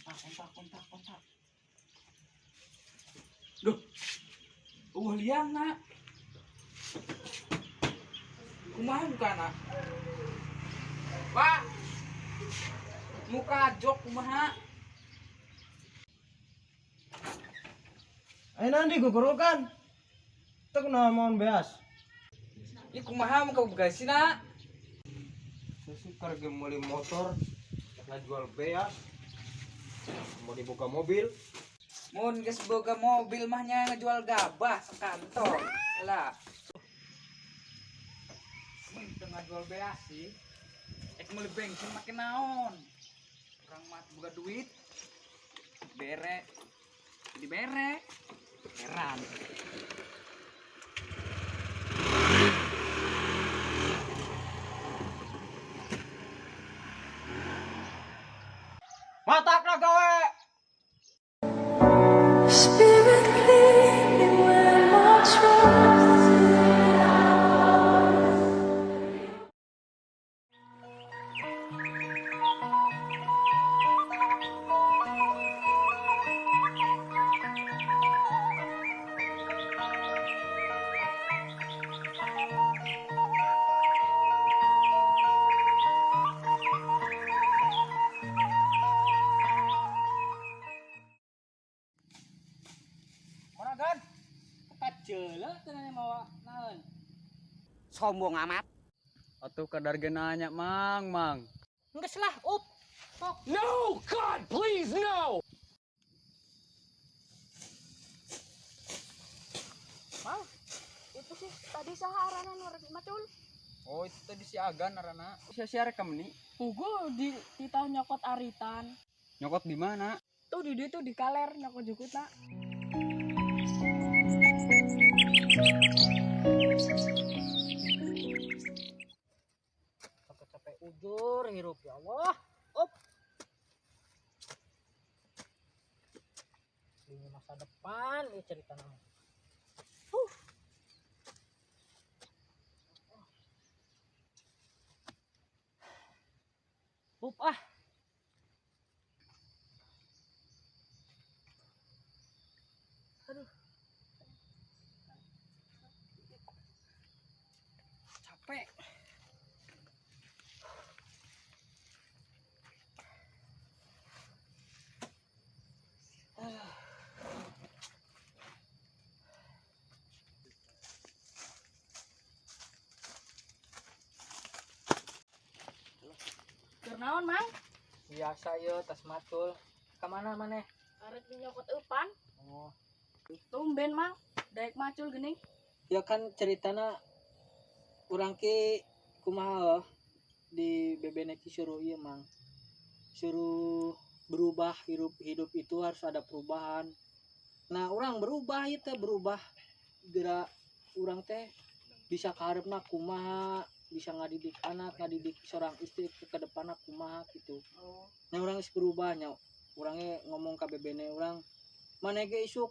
Kontak, kontak, kontak. Duh. Eueuh liangna. Kumaha mukana? Pak. Muka jok kumaha? Ayo nanti gugurukan. Tek naon beas. Ih, kumaha muka begasina? Sukar ge meuli motor, jual beas. Mau dibuka mobil. Mun geus boga mobil mah nya ngejual gabah sekantong. Lah. Mun teu ngajual beas sih. Ek meuli bensin make naon? Urang mah boga duit. Bere. Dibere. Heran. Matakna gawe. Spirit, lead me where my trust is. Mana gan? Kacela teh mawa naon? Sombong amat. Atuh kadar ge nanya, Mang, Mang. Geus lah, up. Sok. No! God, please, no! Mang, itu sih tadi saha arana nu rek macul? Oh, itu tadi si Agan arana. Sia sia rekam nih. Pugu di titah nyokot aritan. Nyokot di mana? Tuh di dieu tuh di kaler nyokot jukutna. Capek-capek ujur hirup ya Allah. Up. Ini masa depan ini cerita nama. Up ah. Aduh. Capek. Keur naon, Mang? Biasa yo tas matul. Kamana maneh? Arek nyokot eupan. Oh. Tumben, Mang. Daek macul geuning. Ya kan ceritana urang ki kumaha di bebene ki suruh ieu Mang. Suruh berubah, hidup, hidup itu harus ada perubahan. Nah, orang berubah ieu teh berubah gerak urang teh bisa kaharepna kumaha, bisa ngadidik anak, ngadidik seorang istri ke depanna kumaha gitu. Oh. Nah, urang geus berubah nya. Urangnya ngomong ka bebene urang, maneh ge isuk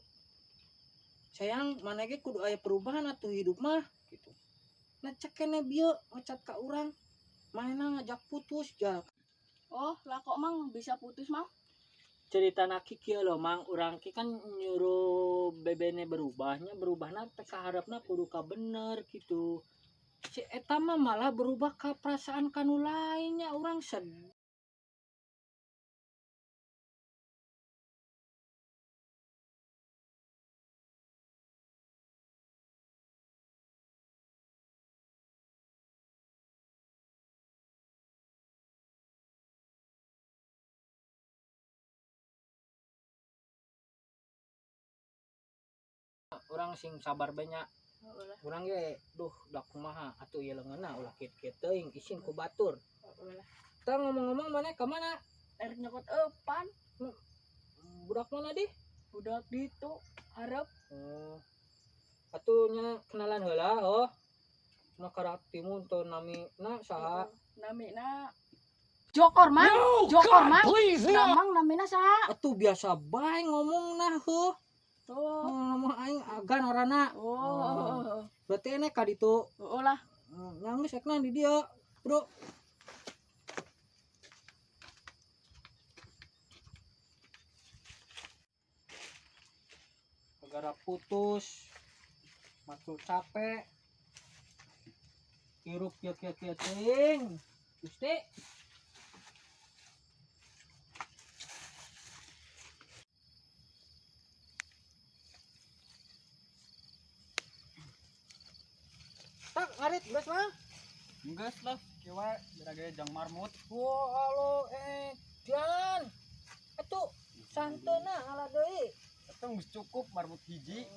sayang, maneh ge kudu aya perubahan atuh hidup mah gitu. Nah, cek keneh bieu ngecat ka urang. Manehna ngajak putus ja. Oh, lah kok Mang bisa putus, Mang? Cerita naki kieu loh, Mang, urang ki kan nyuruh bebene berubahnya, berubahna teh kaharepna kudu ka bener gitu. Si eta mah malah berubah ka perasaan kanu lainnya, urang sedih. Urang sing sabar banyak. Heeh lah. Urang ge duh da kumaha atuh ieu leungeunna ulah kieu-kieu teuing isin ku batur. Heeh lah. Tah, ngomong-ngomong mana ka mana? Erek nyokot eupan. Budak mana di? Budak ditu hareup. Oh. Atuh nya kenalan heula oh. Cuma karak timun teu nami na saha? Namina Jokor, Mang. No! Jokor, God, Mang. please, no! Nah, Mang namina saha? Atuh biasa bae ngomongna heuh. Tuh. Ngomong aing agan orana. Oh. Berarti enek ka ditu. Oh lah. Nya geus ekna di dieu. Bro. Gara putus, matul capek, hirup kieu kieu kieu teuing. Gusti. Tak ngarit geus mah. Geus lah, kieu wae geura jang marmut. Wah, halo dan atuh santeuna ala deui. Eta geus cukup marmut hiji.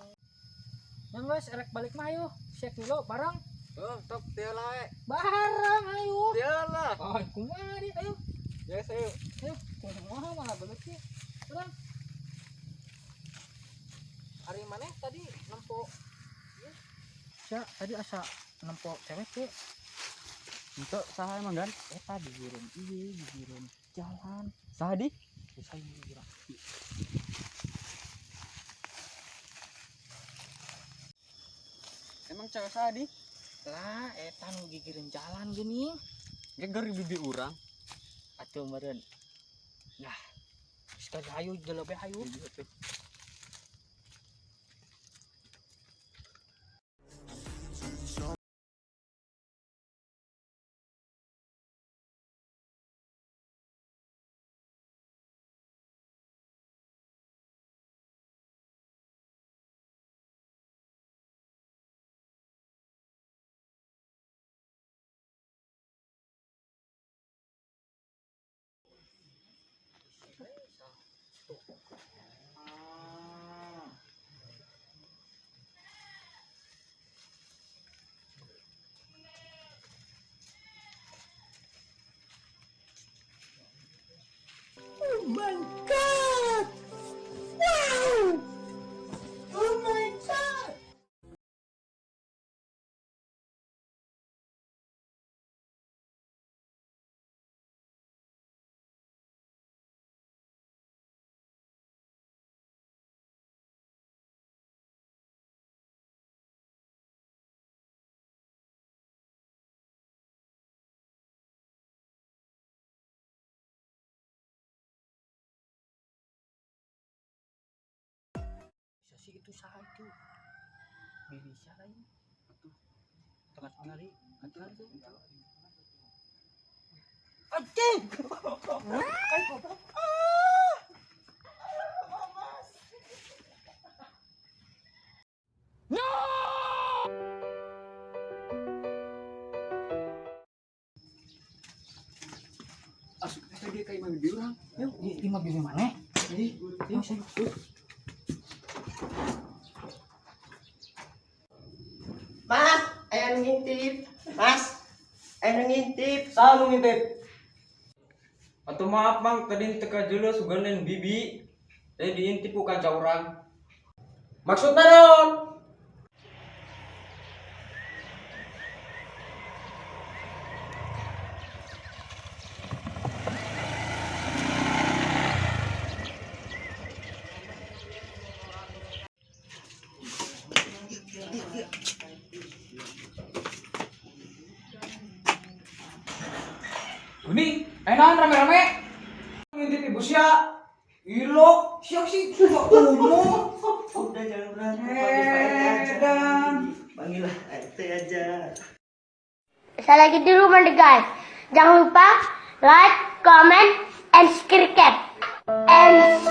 Yang geus erek balik mah ayo. Siak dulu bareng. Tuh, tok teu lae. Bareng ayo. Teu lah. Oh, kumaha di ayo. Yes, ayo. Ayo, kumaha malah balik sih. Bareng. Ari maneh tadi nempo ieu. Sia, tadi asa nempo cewek teh. Untuk saha emang gan? Eta digireun ieu, digireun jalan. Saha di? Bisa ieu geura. Emang cewek saha di? Lah, eta nu gigireun jalan geuning. Geger bibi urang. Atuh meureun. Nah, sekali ayo jelebe ayo. Bisa sih itu saha itu. Bibi saha lain. Atuh. Tengah tinggali, tinggali tuh. Anjing. Ay, goblok. No! Asup teh dia ka imah bibi urang. Yuk, di imah bibi maneh. Yuk, saya. Mas, aya nu ngintip. Mas, aya nu ngintip. Saha nu ngintip? Atuh maaf mang, tadi teu kajeuleuh sugan lain bibi. Tadi diintip ku kanca urang. Maksudna naon? Gini, enak rame-rame. Ngintip ibu sia. Ilok, sia sih suka umum. Udah jangan berantem, panggil Pak RT aja. Edan. Panggil RT aja. Saya lagi di rumah nih, guys. Jangan lupa like, comment, and subscribe. And